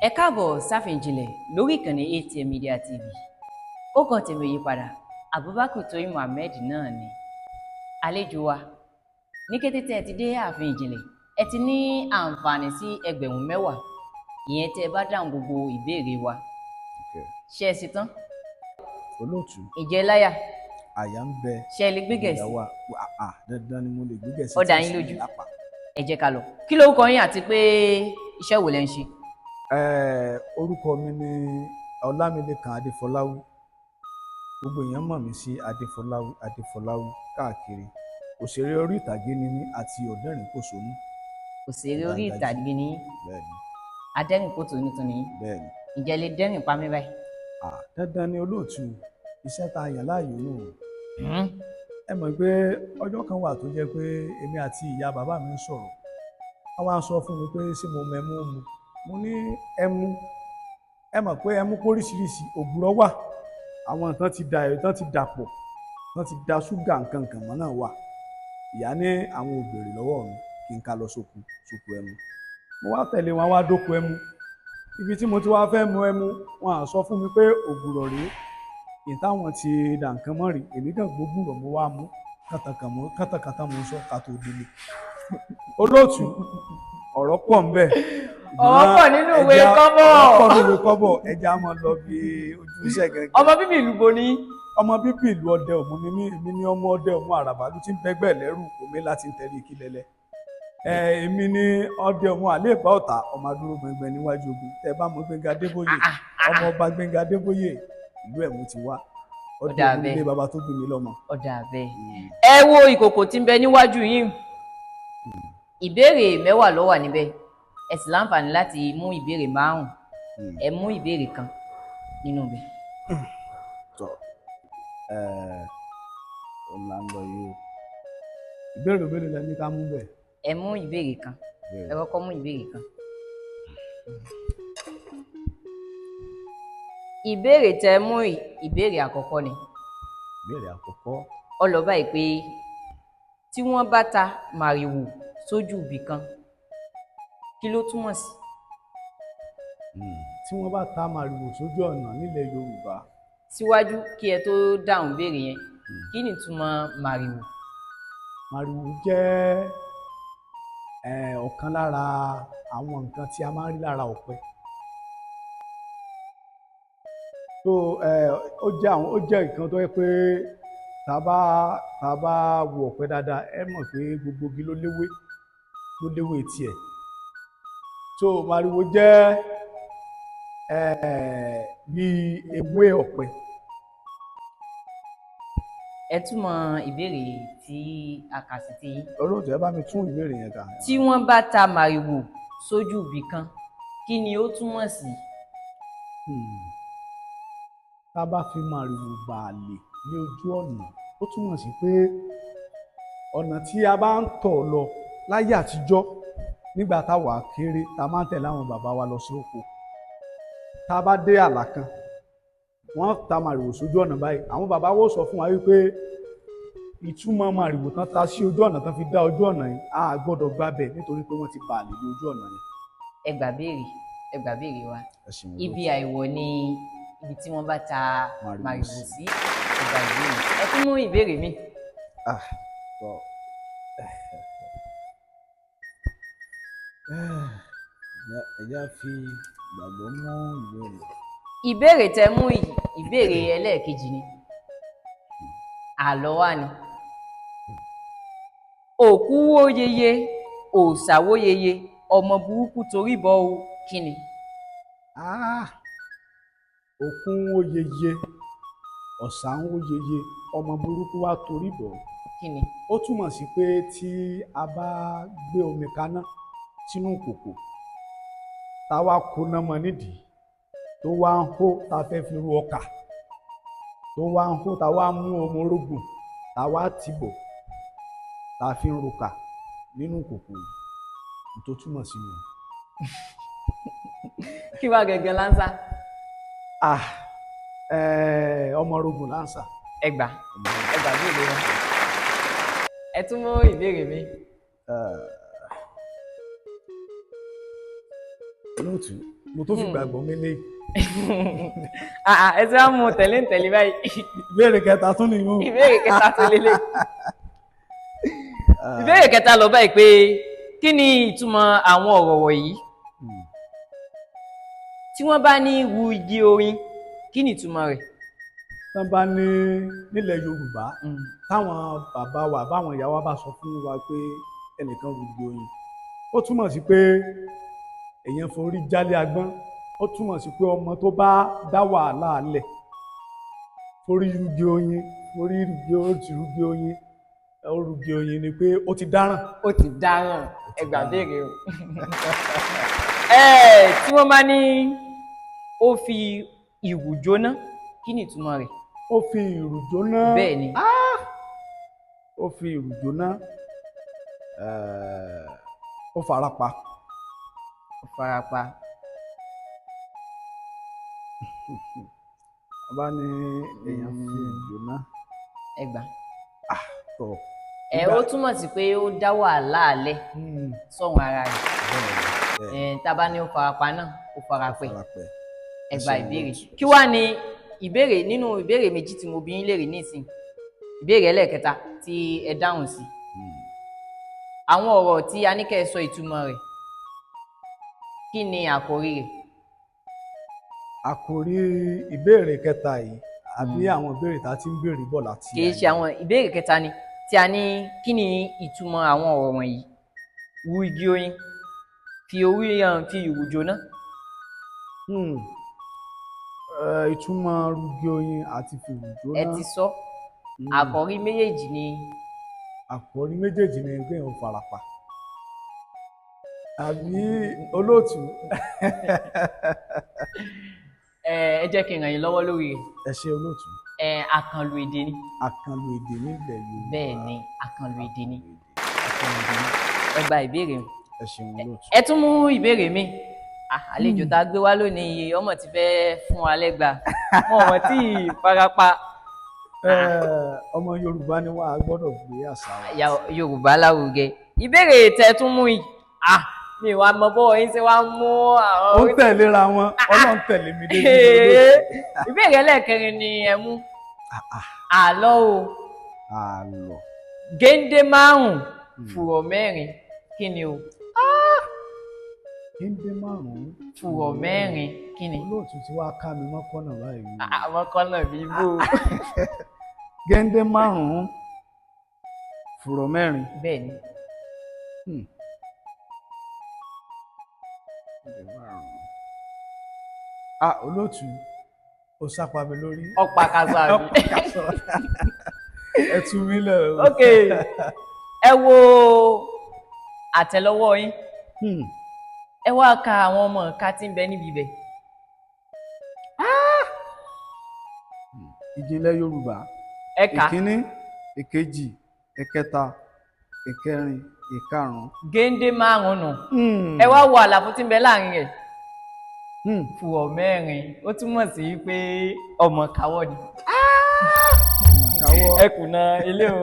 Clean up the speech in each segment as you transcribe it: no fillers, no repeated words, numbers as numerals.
Ẹ káàbọ̀ sáfin ìjìnlẹ̀ lórí ìkànnì ATM Media TV. Ó kàn tèmi yí padà, Abubakar Tóyìn Muhammed náà ni àlejò wa. Ní kété tẹ́ ẹ ti dé ààfin ìjìnlẹ̀, ẹ ti ní àǹfààní sí 10,000, ìyẹn tẹ́ ẹ bá dáhùn gbogbo ìbéèrè wa. Ṣé ẹ ṣetán? Olóòtú. Ìjẹ́ láyà? Àyà ń bẹ. Ṣé ẹ lè gbé Gẹ̀ẹ́sì? Ìyàwó àà, dandan ni, mo lè gbé Gẹ̀ẹ́sì. Ó dá tí yín sì lójú? Lápá. Ẹ jẹ́ ká lọ. Kí lórúkọ yín àti pé iṣẹ́ wo lẹ ń ṣe? Orúkọ mi ni Ọlámilékan Adéfọláwí. Gbogbo èèyàn mọ̀ mí sí Adéfọláwí, Adéfọláwí káàkiri. Òṣèré orí ìtàgé ni mí àti ọ̀dẹ́rìn-pòṣónú. Òṣèré orí Dangaji. ìtàgé ni yín? Bẹ́ẹ̀ni. Adẹ́rìn-pòṣónú tún ni yín? Bẹ́ẹ̀ni. Ǹjẹ́ lè dẹ́rìn pa mí báyìí? Dandan ni olóòtú, iṣẹ́ tá a yàn láàyò nù. Ẹ mọ̀ pé ọjọ́ kan wà tó jẹ́ pé èmi àti ìyá bàbá mi ń sọ̀rọ̀, wọ́n wá ń sọ fún mi pé ṣé mo mọ ẹmú mu. Mo ní ẹmu, ẹ mọ̀ pé ẹmú póríṣiríṣi, ògùrọ̀ wà, àwọn tán ti da ẹ̀ tán ti dàpọ̀, tán ti da ṣúgà nǹkan kan mọ́ náà wà. Ìyá ní àwọn ò béèrè lọ́wọ́ mi kí n ká lọ sóko, sóko ẹmu. Mo wá tẹ̀lé wọn wá dóko ẹmu. Ibi tí mo ti wá fẹ́ mu ẹmu, wọn à sọ fún mi pé ògùrọ̀ rèé, ìyẹn táwọn ti dà nǹkan mọ́ rèé. Èmi kàn gbógùrọ̀, mo wá mú kàtàkàtà, mo sọ ká tó délé. Olóòtú, ọ̀rọ̀ pọ̀ ń bẹ. Ọ̀rọ̀ pọ̀ nínú ìwé kọ́bọ̀. Ọ̀rọ̀ pọ̀ nínú ìwé kọ́bọ̀. Ẹja máa lọ bí ojú iṣẹ́ gẹ́gẹ́. Ọmọ bíbí ìlú bo ni? Ọmọ bíbí ìlú Ọdẹ Òmu ni mí. Èmi ní ọmọ Ọdẹ Òmu àràbàlú tí ń bẹ́gbẹ́ lẹ́rù omi láti ń tẹ̀lé ìkílẹ̀lẹ̀. Èmi ní Ọdẹ Òmu àléèbá ọ̀tá, ọmọ adúró gbẹngbẹ níwájú ogun. Tẹ bá mọ Gbẹ́ngà Adébóyè, ọmọ ọba Gbẹ́ngà Adébóyè, ìlú Ẹ̀mú ti wá. Ọdẹ Ó dà Òmu bẹ́ẹ̀. ilé baba tó bí mi lọ́mọ. Ó dà bẹ́ẹ̀. Ẹ wo ìkòkò tí ń bẹ níwájú yín, ìbéèrè 10 ló wà níbẹ̀. Ẹ sì láǹfààní láti mú ìbéèrè 5. Ẹ mú ìbéèrè kan nínú ibẹ̀. Tọ, ó là ń lọ yìí o. Ìbéèrè mélòó lẹ ní ká mú bẹ́ẹ̀? Ẹ mú ìbéèrè kan. Ẹ kọ́kọ́ mú ìbéèrè kan. Ìbéèrè tẹ mú yìí, ìbéèrè àkọ́kọ́ ni. Ìbéèrè àkọ́kọ́. Ó lọ báyìí pé tí wọ́n bá ta màrìwò sójú ibì kan, kí ló túmọ̀ sí? Tí wọ́n bá ta màrìwò sójú ọ̀nà nílẹ̀ Yorùbá. Síwájú kí ẹ tó dáhùn ìbéèrè yẹn, kí ni ìtumọ̀ màrìwò? Màrìwò jẹ́ ọ̀kan lára àwọn nǹkan tí a máa ń rí lára ọ̀pẹ. So ó jẹ́ nǹkan tó yẹ pé tá a bá wo ọ̀pẹ dáadáa, ẹ mọ̀ pé gbogbo igi ló léwé, ló léwé tiẹ̀. So màrìwò jẹ́ bí ewé ọ̀pẹ. Ẹ túmọ̀ ìbéèrè tí a kà sí ti yín. Olóòtú, ẹ bá mi tún ìbéèrè yẹn kà. Tí wọ́n bá ta màrìwò sójú ibì kan, kí ni ó túmọ̀ sí? Tá a bá fi màrìwò bàálè ní ojú ọ̀nà, ó túmọ̀ sí pé ọ̀nà tí a bá ń tọ̀ lọ láyé àtijọ́, nígbà táwa kéré, tá a máa ń tẹ̀lé àwọn bàbá wa lọ sí oko, tá a bá dé àlà kan, wọ́n ta màrìwò sójú ọ̀nà báyìí, àwọn bàbá wo sọ fún wa wípé ìtumọ̀ màrìwò tán ta sí ojú ọ̀nà, tán fi dá ojú ọ̀nà yìí, a gbọ́dọ̀ gbábẹ̀ nítorí pé wọ́n ti bàálè ní ojú ọ̀nà yẹn. Ẹ gbà béèrè, ẹ gbà béèrè wa. Ẹ ṣeun. Ibi àìwọ̀ ni ibi tí wọ́n bá ta màrìwò màrìwò sí. Sí. Ẹ gbà ìbéèrè. Ẹ tún mú ìbéèrè mi. Ah, tọ́. Ẹ já fi ìgbàgbọ́ mú ìbéèrè. Ìbéèrè tẹ mú yìí, ìbéèrè ẹlẹ́ẹ̀kejì ni. Àlọ́ wa ni. Òkú wó yeye, òòṣà wó yeye, ọmọ burúkú torí bọ́ o, kí ni? Ah! Òkun ń wó yeye, ọ̀sà ń wó yeye, ọmọ burúkú wá torí bọ̀. Kí ni? Ó túmọ̀ sí pé tí a bá gbé omi kaná sínú kòkò, tá a wá kóná mọ́ nídìí, tó wá ń hó, tá a fẹ́ fi ru ọkà, tó wá ń hó, tá a wá mú ọmọ orógùn, tá a wá tìbọ̀, tá a fi ń roka nínú kòkò yìí, tó túmọ̀ sí mi. Kí wá gẹ́gẹ́ lánsá? Ah, ọmọ orógùn lánsà. Ẹ gbà, ẹ gbà béèrè wa. Ẹ tún mú ìbéèrè mi. Olóòtú. Mo tó fi gbàgbọ́ mélé. Ah, ah, ẹ ti wá mú tẹ̀lé ń tẹ̀lé báyìí. Ìbéèrè kẹta tún nìyún. Ìbéèrè kẹta tó lélẹ̀. Ìbéèrè kẹta lọ báyìí pé kí ni ìtumọ̀ àwọn ọ̀rọ̀ wọ̀nyí? Tí wọ́n bá ní wu igi orin, kí ni ìtumọ̀ rẹ̀? Tán bá ní nílẹ̀ Yorùbá, táwọn bàbá wa báwọn ìyá wa bá sọ fún wa pé ẹnìkan rúgi oyin, ó túmọ̀ sí pé èèyàn forí jálé agbọ́n. Ó túmọ̀ sí pé ọmọ tó bá dá wàhálà lẹ̀ forí rúgi oyin, forí rúgi, ó ti rúgi oyin, ó rúgi oyin ni pé ó ti dáràn. Ó ti dáràn. Ẹ gbà béèrè o. Ẹ tí wọ́n bá ní ó fi ìwù jóná, kí ni ìtumọ̀ rẹ̀? Ó fi ìrù jóná. Bẹ́ẹ̀ ni. Ó fi ìrù jóná, ó fara pa. Ó farapa. Wọ́n bá ní èèyàn fi ìrù jóná. Ẹ gbà. Tọ̀. Ẹ ó túmọ̀ sí pé ó dá wàhálà lẹ̀ sọ̀hún ara rẹ̀. Bẹ́ẹ̀. Ẹ tá a bá ní ó farapa náà, ó farapẹ̀. Fara pẹ́. Ẹ gba Ẹ ṣeun. ìbéèrè. Olóòtú. Kí wàá ní ìbéèrè nínú ìbéèrè méjì tí mo bi yín léèrè nísìn, ìbéèrè ẹlẹ́ẹ̀kẹta tí ẹ dáhùn sí, àwọn ọ̀rọ̀ tí a ní kẹ́ ẹ sọ ìtumọ̀ rẹ̀, kí ni àkórí rẹ̀? Àkòrí ìbéèrè kẹta yìí àbí àwọn ìbéèrè tá a ti ń béèrè bọ̀ láti Kì í ṣe àwọn ìbéèrè kẹta ni tí a ní kí ni ìtumọ̀ àwọn ọ̀rọ̀ wọ̀nyí: wu igi oyin, fi orí hàn, fi ìwù jóná. Ìtumọ̀ rúgi oyin àti fìrù jóná. Ẹ ti sọ. Àkòrí méjèèjì ni. Àkòrí méjèèjì ni pé èèyàn farapa, àbí olóòtú? Ẹ jẹ́ kí n ràn yín lọ́wọ́ lórí rẹ̀. Ẹ ṣe, olóòtú. Ẹ àkànlò èdè ni. Àkànlò èdè nílẹ̀ Yorùbá. Bẹ́ẹ̀ ni, àkànlò èdè ni, àkànlò èdè ni. Ẹ gba ìbéèrè mi. Ẹ ṣeun, olóòtú. Ẹ tún mú ìbéèrè mi. Ah, àlejò tá a gbé wá lónìí, ọmọ ti fẹ́ fún wa lẹ́gba, wọn ò mọ̀ tí ì farapa. Ọmọ Yorùbá ni wá, a gbọ́dọ̀ gbé àṣà wa Yorùbá lárugẹ. Ìbéèrè tẹ tún mú yìí, ah, mi wàá mọ bọ́wọ́ yín ṣe wá mú àwọn Ó ń tẹ̀léra wọn, Ọlọ́run tẹ̀lé mi dé níbi olóòtú. Ìbéèrè ẹlẹ́ẹ̀kẹrin ni ẹ mú. Àlọ́ o. Àlọ́. Géńdé márùn fùrọ̀ mẹ́rin, kí ni o? Géńdé márùn-ún Fùrọ̀ mẹ́rin, kí ni? Olóòtú ti wá ká mi mọ́ kọ́nà báyìí. Àwọn kan náà bí bò. Géńdé márùn-ún fùrọ̀ mẹ́rin. Bẹ́ẹ̀ ni. Géńdé márùn-ún. Ah, olóòtú, ó sápá mi lórí. Ọ̀pá kaṣọ àbí? Ọ̀pá kaṣọ. Ẹ tú mi lẹ̀ o. Ok, ẹ wo àtẹ́lẹwọ́ yín. Ẹ wá ka àwọn ọmọ ìka tí ń bẹ níbi ibẹ̀. Ìjìnlẹ̀ Yorùbá. Ẹ kà. Ìkíní, ìkejì, ìkẹta, ìkẹrin, ìkarùn-ún. Géńdé márùn nù. Ẹ wá wo àlàfo tí ń bẹ láàrin rẹ̀. Fùrọ̀ mẹ́rin, ó túmọ̀ sí pé ọmọ káwọ́ ni. Káwọ́. Ẹ kùnà ilé o.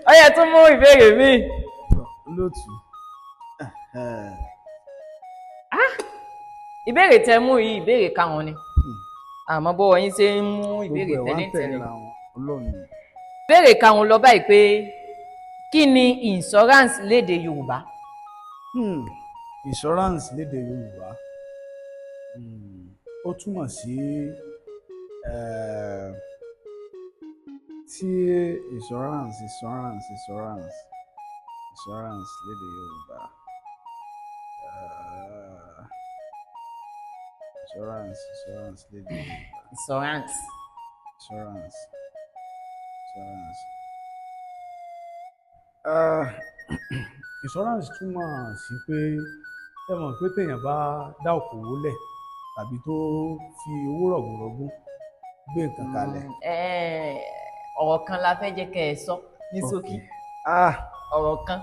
Ó yẹ tún mú ìbéèrè mi. Olóòtú. Ìbéèrè tẹ mú yìí, ìbéèrè karùn-ún ni, àmọ́ bọ́wọ́ yín ṣe ń mú ìbéèrè Gbogbo ẹ̀ wá tẹ̀lé ń tẹ̀lé. tẹ̀léra wọn, Ọlọ́run ni. Ìbéèrè karùn-ún lọ báyìí pé kí ni insurance lédè Yorùbá? Insurance lédè Yorùbá, ó túmọ̀ sí tí insurance lédè Yorùbá, insurance lédè Yorùbá. Insurance. Insurance. Insurance túmọ̀ sí pé, ẹ mọ̀ pé téèyàn bá dá okòwò lẹ̀ tàbí tó fi owó rọ̀gùnrọ̀gùn gbé nǹkan kalẹ̀. Ọ̀rọ̀ kan la fẹ́ jẹ́ kẹ́ ẹ sọ ní ṣókí. Ah, Ọ̀rọ̀ kan,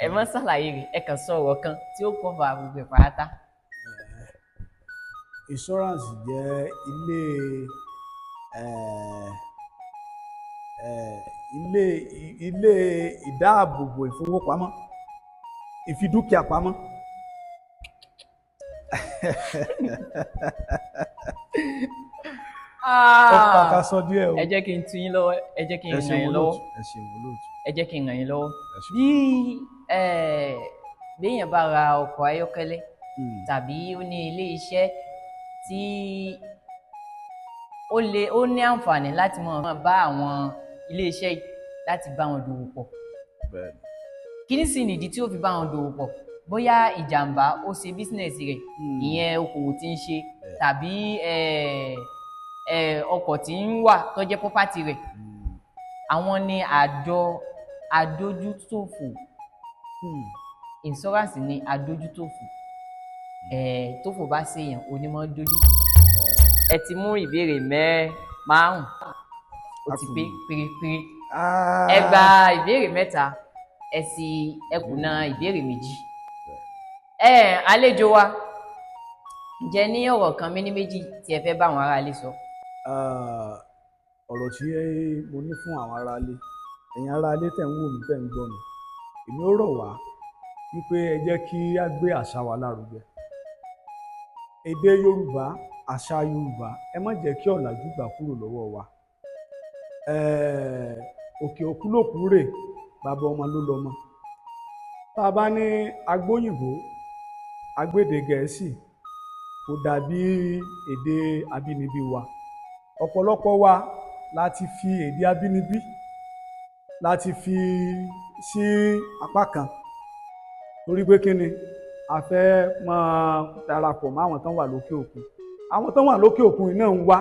ẹ má ṣàlàyé rẹ̀, ẹ kàn sọ ọ̀rọ̀ kan tí ó cover gbogbo ẹ̀ pátá. Insurance jẹ́ ilé ilé ìdáàbòbò ìfowópamọ́, ìfidúkìá pamọ́. Ó pàkàsọ díẹ̀ o. Ẹ jẹ́ kí n tu yín lọ́wọ́, ẹ jẹ́ kí n Ẹ ràn ṣeun yín lọ́wọ́. olóòtú, ẹ ṣeun olóòtú. Ẹ jẹ́ kí n ràn yín lọ́wọ́. Ẹ ṣeun. Bí béèyàn bá ra ọkọ̀ ayọ́kẹ́lẹ́ tàbí ó ní ilé iṣẹ́ tí ó lè, ó ní àǹfààní láti máa bá àwọn ilé iṣẹ́ yìí, láti bá wọn dòwò pọ̀. Kí ní sì nìdí tí ó fi bá wọn dòwò pọ̀? Bóyá ìjàmbá ó ṣe business rẹ̀, ìyẹn okòwò tí ń ṣe, tàbí ọkọ̀ tí ń wà tó jẹ́ property rẹ̀. Àwọn ni àjọ adójútòfò. Insurance ni adójútòfò. Tófò bá ṣèyàn, onímọ̀ dójútì. Ẹ ti mú ìbéèrè 5, ó ti pé pérépéré. Ẹ gba ìbéèrè 3, ẹ sì ẹ kùnà ìbéèrè 2. Àlejò wa, ǹjẹ́ ní ọ̀rọ̀ kan méní méjì tí ẹ fẹ́ bá àwọn aráalé sọ? Ah, ọ̀rọ̀ tí mo ní fún àwọn aráalé, ẹ̀yin aráalé tẹ̀ ń wò mí, tẹ̀ ń gbọ́ mi, èmi ó rọ̀ wá wípé ẹ jẹ́ kí á gbé àṣà wa lárugẹ, èdè Yorùbá, àṣà Yorùbá. Ẹ má jẹ́ kí ọ̀làjú gbà kúrò lọ́wọ́ wa. Òkè òkú lòkú rè, bàbá ọmọ ló lọ́mọ. Tá a bá ní agbóyìnbó, agbédè Gẹ̀ẹ́sì, kò dàbí èdè abínibí wa. Ọ̀pọ̀lọpọ̀ wa láti fi èdè abínibí láti fi sí apá kan, torí pé kí ni? A fẹ́ máa darapọ̀ mọ́ àwọn tán wà lókè òkun. Àwọn tán wà lókè òkun yìí náà ń wá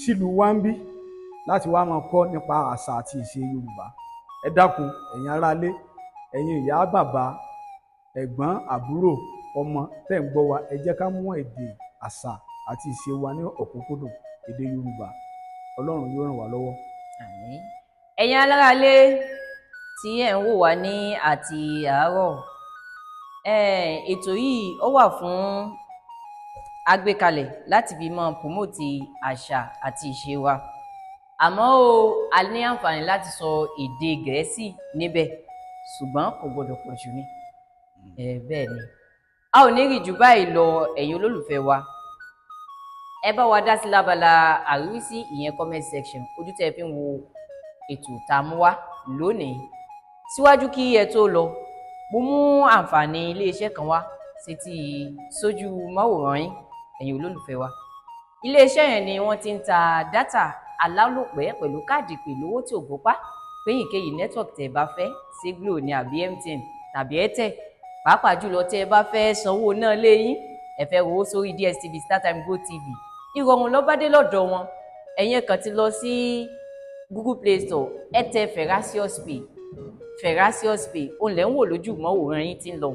sílùú wa ń bí láti wá máa kọ́ nípa àṣà àti ìṣe Yorùbá. Ẹ dákun, ẹ̀yin aráalé, ẹ̀yin ìyá, bàbá, ẹ̀gbọ́n, àbúrò, ọmọ tẹ́ ń gbọ́ wa, ẹ jẹ́ ká mú èdè, àṣà àti ìṣe wa ní ọ̀kúnkúndùn, èdè Yorùbá. Ọlọ́run yóò ràn wá lọ́wọ́. Àmín. Ẹ̀yin aráalé tí ẹ̀ ń wò wá ní àti àárọ̀, ètò yìí ó wà fún agbékalẹ̀ láti fi máa promote àṣà àti ìṣe wa, àmọ́ o a ní àǹfààní láti sọ èdè Gẹ̀ẹ́sì níbẹ̀, ṣùgbọ́n kò gbọdọ̀ pọ̀ jù ní. Bẹ́ẹ̀ ni, a ò ní rí jù báyìí lọ. Ẹ̀yin olólùfẹ́ wa, ẹ bá wa dá sí lábala àríwísí, ìyẹn comment section. Ojú tẹ́ ẹ fi ń wo ètò tá a mú wá lónìí. Síwájú kí ẹ tó lọ, mo mú àǹfààní iléeṣẹ́ kan wá sétí sójú máwòrán yín, ẹ̀yin olólùfẹ́ wa. Iléeṣẹ́ yẹn ni wọ́n ti ń ta data alálòpẹ́ pẹ̀lú káàdì ìpè lówó tí ò gbópá péyìnkéyìí network tẹ́ ẹ bá fẹ́, sí Glo ní àbí MTN tàbí Airtel. Pàápàá jùlọ, tẹ́ ẹ bá fẹ́ sanwó náà léyìn, ẹ fẹ́ rówó sórí DSTV, StarTime, GoTV, ìrọ̀rùn ló bá dé lọ́dọ̀ wọn. Ẹ̀yin kàn ti lọ sí Google Play Store, ẹ tẹ Feracious Pay. Feracious Pay òun lẹ́ ń wò lójú mọ́wòrán yín tí ń lọ.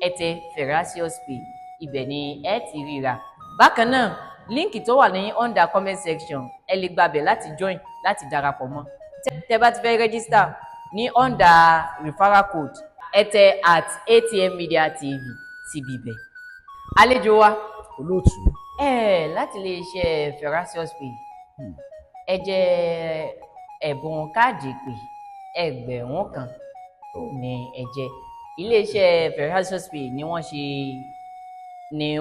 Ẹ tẹ Feracious Pay, ibẹ̀ ni ẹ ti ríra. Bákan náà, link tó wà ní under comment section, ẹ lè gbàbẹ̀ láti join, láti darapọ̀ mọ́. Tẹ́ bá ti fẹ́ register, ní under referral code, ẹ tẹ @ATMMedia TV síbi ibẹ̀. Àlejò wa. Olóòtú. Ẹ láti lè ṣe Feracious Pay, ẹ jẹ́ ẹ̀bùn káàdì ìpè 1000 ní ẹ jẹ́. Iléeṣẹ́ Feracious Pay ni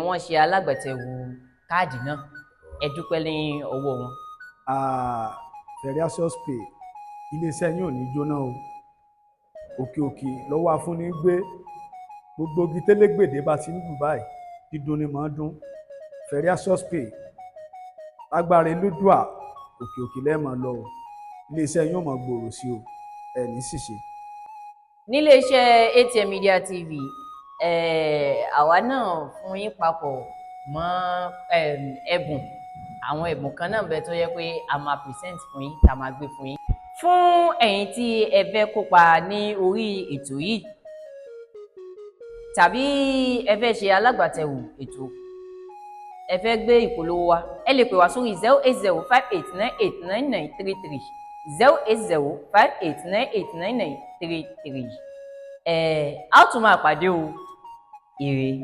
wọ́n ṣe alágbàtẹ̀wò káàdì náà. Ẹ dúpẹ́ ní ọwọ́ wọn. Feracious Pay, iléeṣẹ́ yín ò ní jóná o. Òkè òkè lọ́wọ́ afúnni gbé. Gbogbo igi télégbèdé bá ti ń dùn báyìí, dídùn ni màá dún. Feracious Pay, lágbára Elédùà, òkè òkè lẹ́ẹ̀mọ̀ lọ o. Iléeṣẹ́ yín ò mọ̀ gbòòrò sí o, ẹ̀ ní ṣìṣe. Níléeṣẹ́ ATM Media TV, àwa náà fún yín papọ̀ mọ́ ẹ̀bùn. Àwọn ẹ̀bùn kan náà bẹ tó yẹ pé a máa present fún yín, tá a máa gbé fún yín. Fún ẹ̀yin tí ẹ fẹ́ kópa ní orí ètò yìí tàbí ẹ fẹ́ ṣe alágbàtẹ̀wò ètò, ẹ fẹ́ gbé ìpolówó wa, ẹ lè pè wá sórí 08058989933, 08058989933. Ẹ á tún máa pàdé o. Ire.